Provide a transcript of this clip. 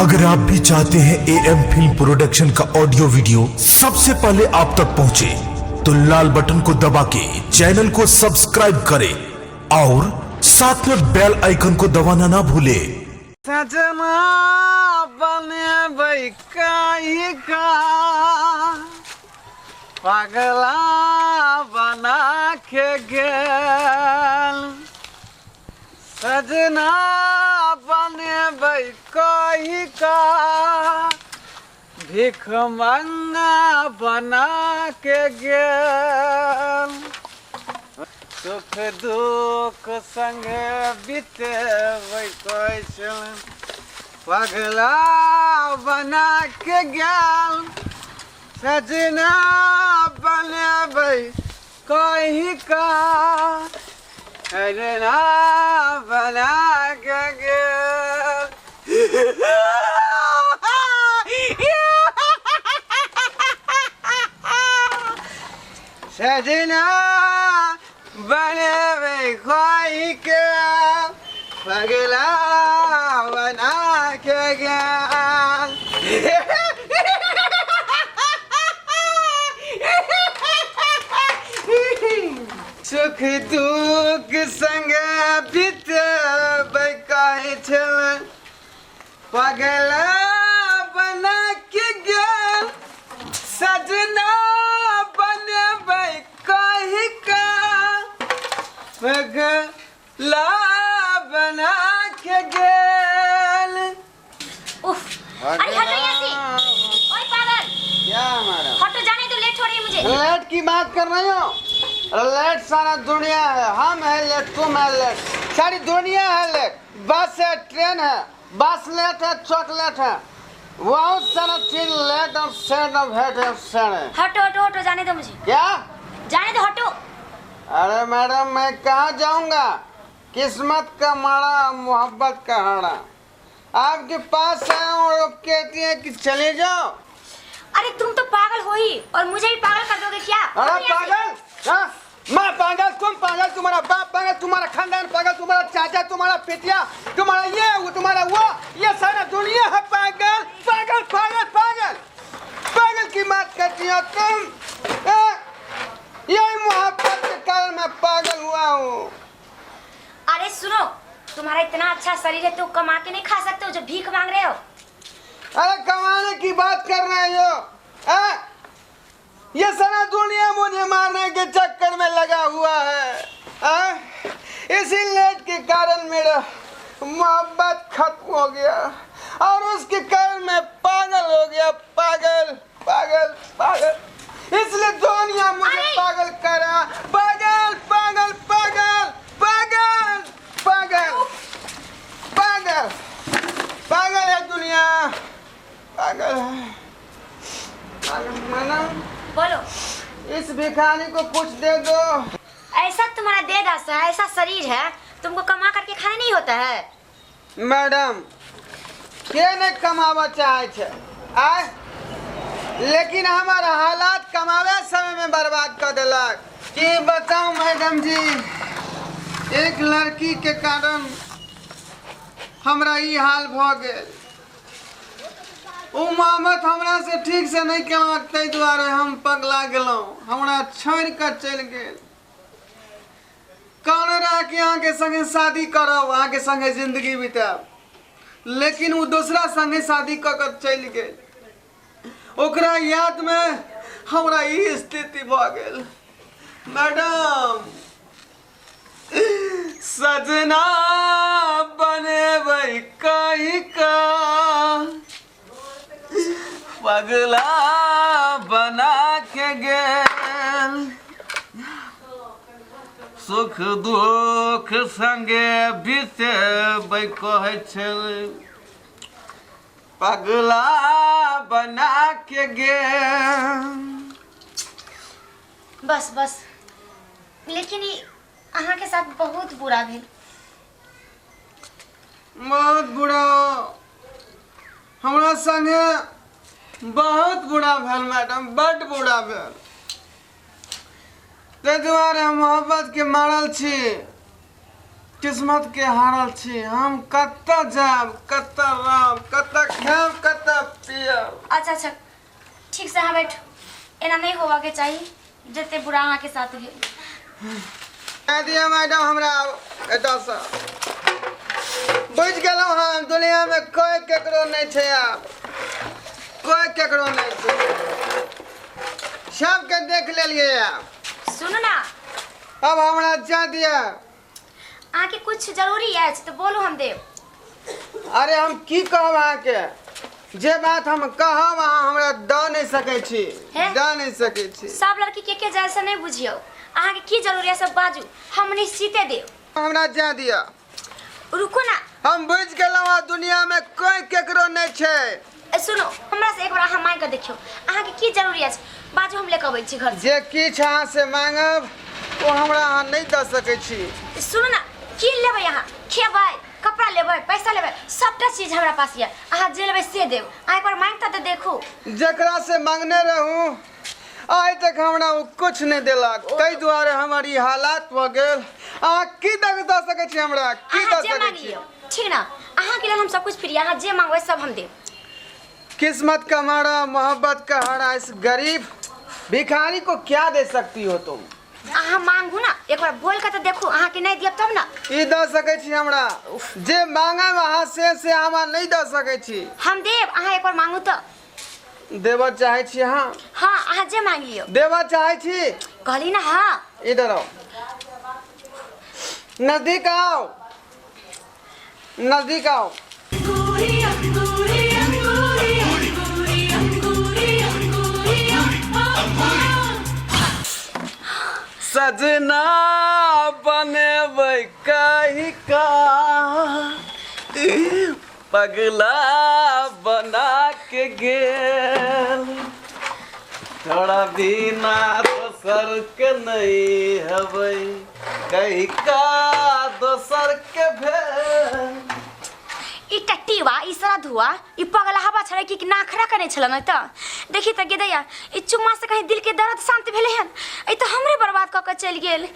अगर आप भी चाहते हैं ए एम फिल्म प्रोडक्शन का ऑडियो वीडियो सबसे पहले आप तक पहुंचे, तो लाल बटन को दबा के चैनल को सब्सक्राइब करें और साथ में बेल आइकन को दबाना ना भूलें। सजना बनेबै का पगला बना के गेल, सजना बनेबै कही का भीख मंगा बना के गेल, सुख दुख संगे बितेबै कहै छल, पगला बना के गेल, सजना बनेबै कही का सजना बना के गेल। सजना बनेबै कही के पगला बना के गेल। सुख दुख संगे बितेबै कहै छल, पगला बना के गेल, सजना बनेबै कही का पगला बना के गेल। उफ, अरे हटो यहाँ से। ओए पागल, क्या हमारा हटो, जाने दो, लेट हो रही है मुझे। लेट की बात कर रही हो? लेट सारा दुनिया है, हम है लेट, तुम है लेट, सारी दुनिया है लेट। बस है, ट्रेन है, बस लेट है, चॉकलेट है, बहुत सारा चीज लेट और सेट और हेट है सेट है। हटो हटो हटो, जाने दो मुझे। क्या जाने दो, हटो। अरे मैडम मैं कहाँ जाऊँगा, किस्मत का मारा मोहब्बत का हारा, आपके पास आया हूँ और आप कहती हैं कि चले जाओ। अरे तुम तो पागल हो ही और मुझे भी पागल कर दोगे क्या? अरे हटो यहाँ से। पागल, हाँ? मैं पागल, तुम पागल, तुम्हारा बाप पागल, तुम्हारा खानदान पागल, तुम्हारा चाचा, तुम्हारा पितिया, तुम्हारा ये वो, तुम्हारा वो, ये सारा दुनिया है पागल पागल पागल पागल पागल की बात करती हो तुम। यही मोहब्बत के कारण मैं पागल हुआ हूँ। अरे सुनो, तुम्हारा इतना अच्छा शरीर है तो कमा के नहीं खा सकते हो जो भीख मांग रहे हो? अरे कमाने की बात कर रहे हो, ये सारा दुनिया मुझे मारने के चक्कर में लगा हुआ है। इसी लेट के कारण मेरा मोहब्बत खत्म हो गया और उसके कारण मैं पागल हो गया, पागल पागल पागल। इसलिए दुनिया मुझे पागल करा, पागल पागल पागल पागल पागल पागल पागल है दुनिया, पागल है पागल। माना बोलो, इस भिखारी को कुछ दे दो। ऐसा तुम्हारा देह दशा है, ऐसा शरीर है, तुमको कमा करके खाना नहीं होता है? मैडम के नहीं कमावा चाहे छे आय, लेकिन हमारा हालात कमावे समय में बर्बाद कर देलक। की बताऊं मैडम जी, एक लड़की के कारण हमरा ई हाल भ गेल। उ मोहब्बत हमरा से ठीक से नहीं केलक, ताहि दुआरे हम पगला गेलहुँ, हमरा छोड़ि कऽ चलि गेल। कहने रहा कि अहाँके संगे शादी करब, अहाँके संगे जिंदगी बितायब, लेकिन ओ दोसरा संगे शादी कऽ कऽ चलि गेल। ओकरा याद में हमरा ई स्थिति भऽ गेल। मैडम सजना बनेबै कही का पगला बना के गेल, सुख दुख संगे बितेबै कहै छल, पगला बना के गेल। बस बस, लेकिन ई अहाँ के साथ बहुत बुरा भेल। बहुत बुरा हमरा संगे, बहुत बुरा भेल मैडम, बड बुरा भेल। ताहि दुआरे हम मोहब्बत के मारल छी, किस्मत के हारल छी। हम कतऽ जायब, कतऽ रहब, कतऽ खायब? अच्छा अच्छा, ठीक से अहाँ बैठू। एना नहीं होवा के चाही, जते बुरा अहाँ के साथ भेल। दिया मैडम, हमरा एतऽसँ बुझि गेलहुँ हम, दुनियामे कोइ केकरो नहि छै, आब कोइ केकरो नहि छै, सबके देख लेलियै आब। सुनू ना, अब हमरा जा दिया। अहाँके कुछ जरूरी अछि तऽ बोलू, हम देब। अरे हम की कहब अहाँके, जे बात हम कहब अहाँ हमरा दऽ नहि सकै छी। हे? दऽ नहि सकै छी। सब लड़की के के जैसे नहीं बुझियौ। अहाँके की जरूरी है सब बाजू, हम निश्चिते देब। हमरा जा दिया। रुको ना। हम बुझि गेलहुँ आ दुनियामे कोइ केकरो नहि छै। ए, सुनो, हमरा से एक बार अहाँ मांगि कऽ देखियौ, अहाँके की जरूरी अछि बाजू, हम लेके अबै छी घर से। जे किछु अहाँ से मांगब ओ हमरा अहाँ नहि दऽ सकै छी। सुनू ना, की लेबै अहाँ? खेबै, कपड़ा लेबै, पैसा लेबै? सबटा चीज हमरा पास यऽ, अहाँ जे लेबै से देब। अहाँ एक बार मांगि तऽ देखू। जकरा से मांगने रहूँ आइ तक हमरा ओ कुछ नहि देलक, ताहि दुआरे हमर ई हालात भऽ गेल। अहाँ की दऽ दऽ सकै छी हमरा? की अहाँ दऽ जे सकै मांगि छी? लियौ, ठीक ना? अहाँके लेल हम सब कुछ फ्री, अहाँ जे मांगबै सब हम देब। किस्मत का मारा, मोहब्बत का हारा, इस गरीब भिखारी को क्या दे सकती हो तुम? अहाँ मांगू ना, एक बार बोल के तऽ देखू, अहाँके नहि दियब तब ना। ई दऽ सकै छी हमरा? जे मांगब अहाँ से हमरा नहि दऽ सकै छी। हम देब, अहाँ एक बार मांगू तऽ। देबऽ चाहै छी अहाँ? हाँ, अहाँ जे मांगि लियौ। देबऽ चाहै छी? कहली ना, हाँ। इधर आओ, नजदीक आओ, नजदीक आओ। सजना बनेबै कही का, पगला बना के गेल, थोड़ा बिना दोसर के नहीं हबै, कही का दोसर के भेल। ई टट्टीवा, ई सरा धुआ, ई पगलाहवा छलै कि नाखरा करै छलै? नहि तऽ देखी तऽ गेदैया, ई चुम्मा से कहीं दिल के दर्द शांत भेलै हन? ई तऽ हमरे बर्बाद कऽ के चलि गेल।